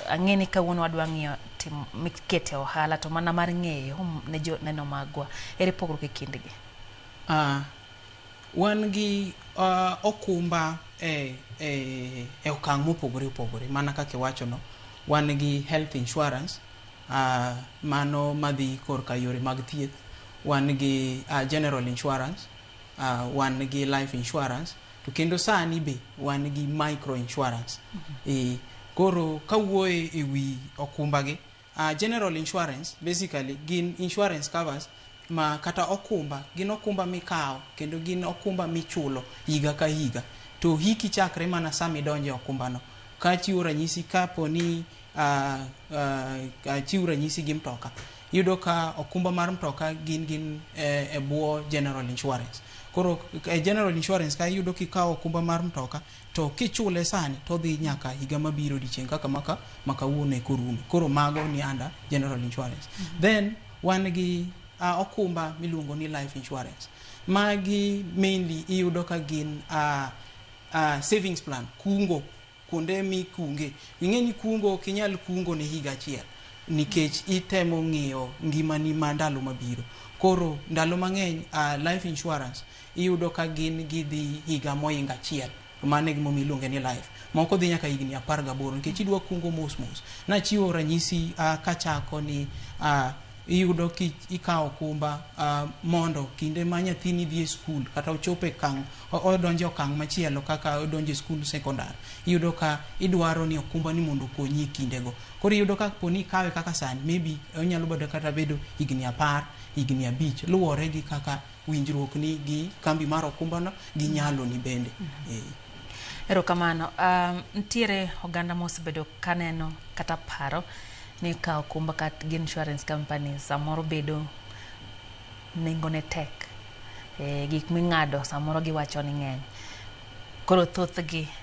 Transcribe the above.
Ang'e ni kawuono wadwa ng'iyo tim mikete ohala, to mana mar ng'eyo ne joneno magwa, ere pogruok e kindgi? Wan gi okumba e okang' mopogore opogore. Mana kaka iwachono, wan gi health insurance, mano madhi korka yore mag thieth. Wan gi general insurance, wan gi life insurance, to kendo sani be wan gi micro insurance. Koro kawuoye e wi okumba gi, general insurance basically gin insurance covers ma kata okumba, gin okumba mikawo kendo gin okumba michulo higa ka higa, to hiki chakre mana sama idonjo e okumbano. Kachiwo ranyisi, kapo ni achiw ranyisi gi mtoka, iyudo ka okumba mar mtoka gin e bwo general insurance. Koro e general insurance ka iyudo kikawo okumba mar mtoka, to kichule sani to odhi nyaka higa mabiro odiochieng' kaka maka makawuono eka orume. Koro mago ni under general insurance. Then wan gi okumba miluongo ni life insurance. Magi mainly iyudo ka gin savings plan, kungo, kuonde mikunge. Ing'e ni kungo ok inyal kungo ne higa achiel nikech itemo ng'iyo ngimani ma ndalo mabiro. Koro ndalo mang'eny, life insurance iyudo ka gin gidhi higa mohingo achiel. To mano e gimomiyo iluonge ni life. Moko dhi nyaka higni 18 nikech idwa kungo mos mos. Nachiwo ranyisi kachako ni iyudo ki ikawo okumba mondo kinde ma nyathini dhi e skul kata ochopo e okang' odonjo e okang' machielo, kaka odonjo e skul sekondar, iyudo ka idwaro ni okumba ni mondo okonyi e kindego. Koro iyudo ka poni ikawe kaka sani, maybe onyalo bedo kata bedo higni 10, higni 5, luwore gi kaka winjruok ni gi kambi mar okumba no gi nyalo ni bende. Erokamano. Nitiere oganda mosebedo kaneno kata paro ni kawo okumba kat gi insurance company samoro bedo nengone tek. Gik ming'ado samoro giwacho ni ng'eny. Koro thothgi